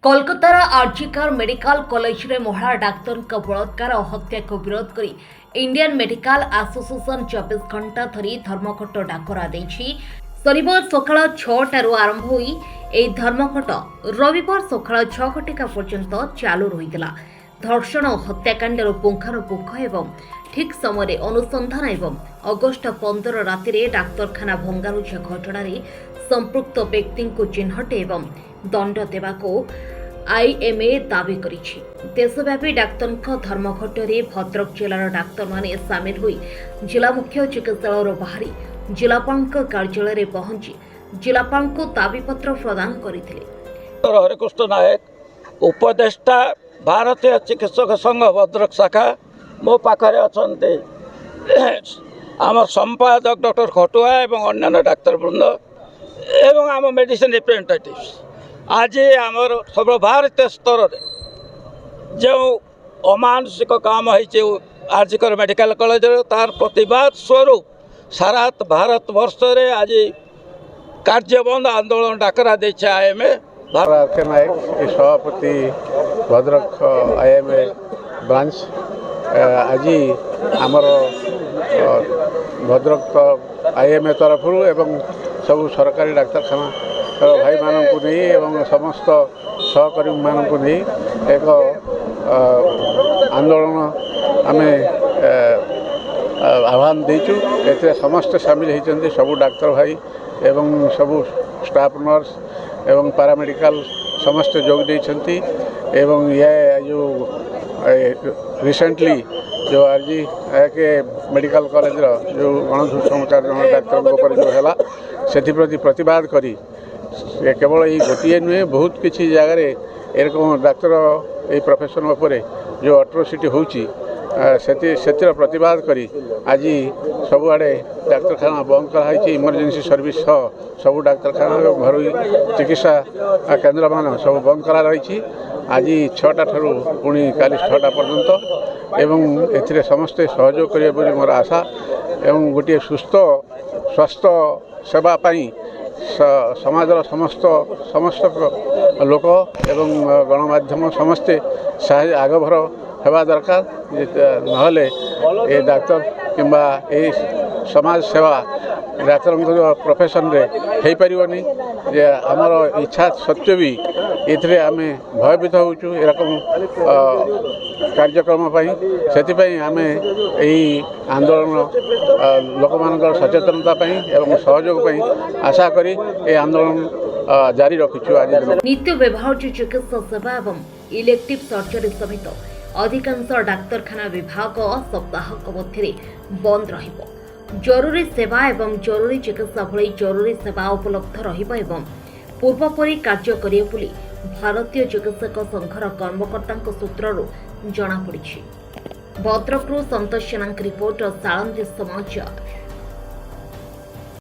କୋଲକାତାର ଆର୍ଜିକାର ମେଡିକାଲ କଲେଜରେ ମହିଳା ଡାକ୍ତରଙ୍କ ବଳାତ୍କାର ଓ ହତ୍ୟାକୁ ବିରୋଧ କରି ଇଣ୍ଡିଆନ୍ ମେଡିକାଲ ଆସୋସିଏସନ 24 ଘଣ୍ଟା ଧରି ଧର୍ମଘଟ ଡାକରା ଦେଇଛି। ଶନିବାର ସକାଳ 6ଟାରୁ ଆରମ୍ଭ ହୋଇ ଏହି ଧର୍ମଘଟ ରବିବାର ସକାଳ 6 ଘଟିକା ପର୍ଯ୍ୟନ୍ତ ଚାଲୁ ରହିଥିଲା। ଧର୍ଷଣ ଓ ହତ୍ୟାକାଣ୍ଡର ପୁଙ୍ଖାନୁପୁଙ୍ଖ ଏବଂ ଠିକ୍ ସମୟରେ ଅନୁସନ୍ଧାନ ଏବଂ ଅଗଷ୍ଟ 15 ରାତିରେ ଡାକ୍ତରଖାନା ଭଙ୍ଗାରୁଜା ଘଟଣାରେ ସମ୍ପୃକ୍ତ ବ୍ୟକ୍ତିଙ୍କୁ ଚିହ୍ନଟ ଏବଂ ଦଣ୍ଡ ଦେବାକୁ ଆଇଏମ୍ଏ ଦାବି କରିଛି। ଦେଶବ୍ୟାପୀ ଡାକ୍ତରଙ୍କ ଧର୍ମଘଟରେ ଭଦ୍ରକ ଜିଲ୍ଲାର ଡାକ୍ତରମାନେ ସାମିଲ ହୋଇ ଜିଲ୍ଲା ମୁଖ୍ୟ ଚିକିତ୍ସାଳୟରୁ ବାହାରି ଜିଲ୍ଲାପାଳଙ୍କ କାର୍ଯ୍ୟାଳୟରେ ପହଞ୍ଚି ଜିଲ୍ଲାପାଳଙ୍କୁ ଦାବିପତ୍ର ପ୍ରଦାନ କରିଥିଲେ। ଡକ୍ଟର ହରେକୃଷ୍ଣ ନାୟକ, ଉପଦେଷ୍ଟା, ଭାରତୀୟ ଚିକିତ୍ସକ ସଂଘ, ଭଦ୍ରକ ଶାଖା। ମୋ ପାଖରେ ଅଛନ୍ତି ଆମର ସମ୍ପାଦକ ଡକ୍ଟର ଖଟୁଆ ଏବଂ ଅନ୍ୟାନ୍ୟ ଡାକ୍ତରବୃନ୍ଦ ଏବଂ ଆମ ମେଡ଼ିସିନ ରିପ୍ରେଜେଣ୍ଟେଟିଭ୍ସ। ଆଜି ଆମର ସର୍ବଭାରତୀୟ ସ୍ତରରେ ଯେଉଁ ଅମାନୁଷିକ କାମ ହେଇଛି ଆର୍ଜିକର ମେଡ଼ିକାଲ କଲେଜରେ, ତାର ପ୍ରତିବାଦ ସ୍ୱରୂପ ସାରା ଭାରତବର୍ଷରେ ଆଜି କାର୍ଯ୍ୟବନ୍ଦ ଆନ୍ଦୋଳନ ଡାକରା ଦେଇଛି ଆଇଏମ୍ଏ। ଆର୍ କେ ନାୟକ, ଏ ସଭାପତି, ଭଦ୍ରକ ଆଇଏମ୍ଏ ବ୍ରାଞ୍ଚ। ଆଜି ଆମର ଭଦ୍ରକ ଆଇଏମ୍ଏ ତରଫରୁ ଏବଂ ସବୁ ସରକାରୀ ଡାକ୍ତରଖାନାର ଭାଇମାନଙ୍କୁ ନେଇ ଏବଂ ସମସ୍ତ ସହକର୍ମୀମାନଙ୍କୁ ନେଇ ଏକ ଆନ୍ଦୋଳନ ଆମେ ଆହ୍ୱାନ ଦେଇଛୁ। ଏଥିରେ ସମସ୍ତେ ସାମିଲ ହୋଇଛନ୍ତି। ସବୁ ଡାକ୍ତର ଭାଇ ଏବଂ ସବୁ ଷ୍ଟାଫ୍ ନର୍ସ ଏବଂ ପାରାମେଡ଼ିକାଲ ସମସ୍ତେ ଯୋଗ ଦେଇଛନ୍ତି। ଏବଂ ଇଏ ଯେଉଁ ରିସେଣ୍ଟଲି ଯେଉଁ ଆର୍ଜି କେ ମେଡ଼ିକାଲ କଲେଜର ଯେଉଁ ଗଣଦୁଷ୍କର୍ମ ଜଣେ ଡାକ୍ତରଙ୍କ ଉପରେ ଯେଉଁ ହେଲା, ସେଥିପ୍ରତି ପ୍ରତିବାଦ କରି, ସେ କେବଳ ଏଇ ଗୋଟିଏ ନୁହେଁ, ବହୁତ କିଛି ଜାଗାରେ ଏରକମ ଡାକ୍ତର ଏଇ ପ୍ରଫେସନ୍ ଉପରେ ଯେଉଁ ଅଟ୍ରୋସିଟି ହେଉଛି, ସେଥିର ପ୍ରତିବାଦ କରି ଆଜି ସବୁଆଡ଼େ ଡାକ୍ତରଖାନା ବନ୍ଦ କରାହେଇଛି। ଇମର୍ଜେନ୍ସି ସର୍ଭିସ୍ ସହ ସବୁ ଡାକ୍ତରଖାନା ଏବଂ ଘରୋଇ ଚିକିତ୍ସା କେନ୍ଦ୍ରମାନ ସବୁ ବନ୍ଦ କରାରହିଛି ଆଜି 6ଟା ଠାରୁ ପୁଣି କାଲି 6ଟା ପର୍ଯ୍ୟନ୍ତ। ଏବଂ ଏଥିରେ ସମସ୍ତେ ସହଯୋଗ କରିବେ ବୋଲି ମୋର ଆଶା। ଏବଂ ଗୋଟିଏ ସୁସ୍ଥ ସ୍ୱାସ୍ଥ୍ୟ ସେବା ପାଇଁ ସମାଜର ସମସ୍ତ ଲୋକ ଏବଂ ଗଣମାଧ୍ୟମ ସମସ୍ତେ ସାହାଯ୍ୟ ଆଗଭର ହେବା ଦରକାର। ନହେଲେ ଏ ଡାକ୍ତର କିମ୍ବା ଏଇ ସମାଜ ସେବା ଡାକ୍ତରଙ୍କ ପ୍ରଫେସନରେ ହେଇପାରିବନି। ଯେ ଆମର ଇଚ୍ଛା ସତ୍ତ୍ୱେ ବି ଏଥିରେ ଆମେ ଭୟଭୀତ ହେଉଛୁ ଏରକମ କାର୍ଯ୍ୟକ୍ରମ ପାଇଁ। ସେଥିପାଇଁ ଆମେ ଏଇ ଆନ୍ଦୋଳନ ଲୋକମାନଙ୍କର ସଚେତନତା ପାଇଁ ଏବଂ ସହଯୋଗ ପାଇଁ ଆଶା କରି ଏହି ଆନ୍ଦୋଳନ ଜାରି ରଖିଛୁ ଆଜି ଦିନ। ନିତ୍ୟ ବ୍ୟବହାର୍ଯ୍ୟ ଚିକିତ୍ସା ସେବା ଏବଂ ଇଲେକ୍ଟିଭ୍ ସର୍ଜରୀ ସମେତ ଅଧିକାଂଶ ଡାକ୍ତରଖାନା ବିଭାଗ ସପ୍ତାହକ ମଧ୍ୟରେ ବନ୍ଦ ରହିବ। ଜରୁରୀ ସେବା ଏବଂ ଜରୁରୀ ଚିକିତ୍ସା ଭଳି ଜରୁରୀ ସେବା ଉପଲବ୍ଧ ରହିବ ଏବଂ ପୂର୍ବପରି କାର୍ଯ୍ୟ କରିବ ବୋଲି ଭାରତୀୟ ଚିକିତ୍ସକ ସଂଘର କର୍ମକର୍ତ୍ତାଙ୍କ ସୂତ୍ରରୁ ଜଣାପଡ଼ିଛି। ଭଦ୍ରକରୁ ସନ୍ତୋଷ ସେନାଙ୍କ ରିପୋର୍ଟ, ସାଳନ୍ଦୀ ସମାଚାର।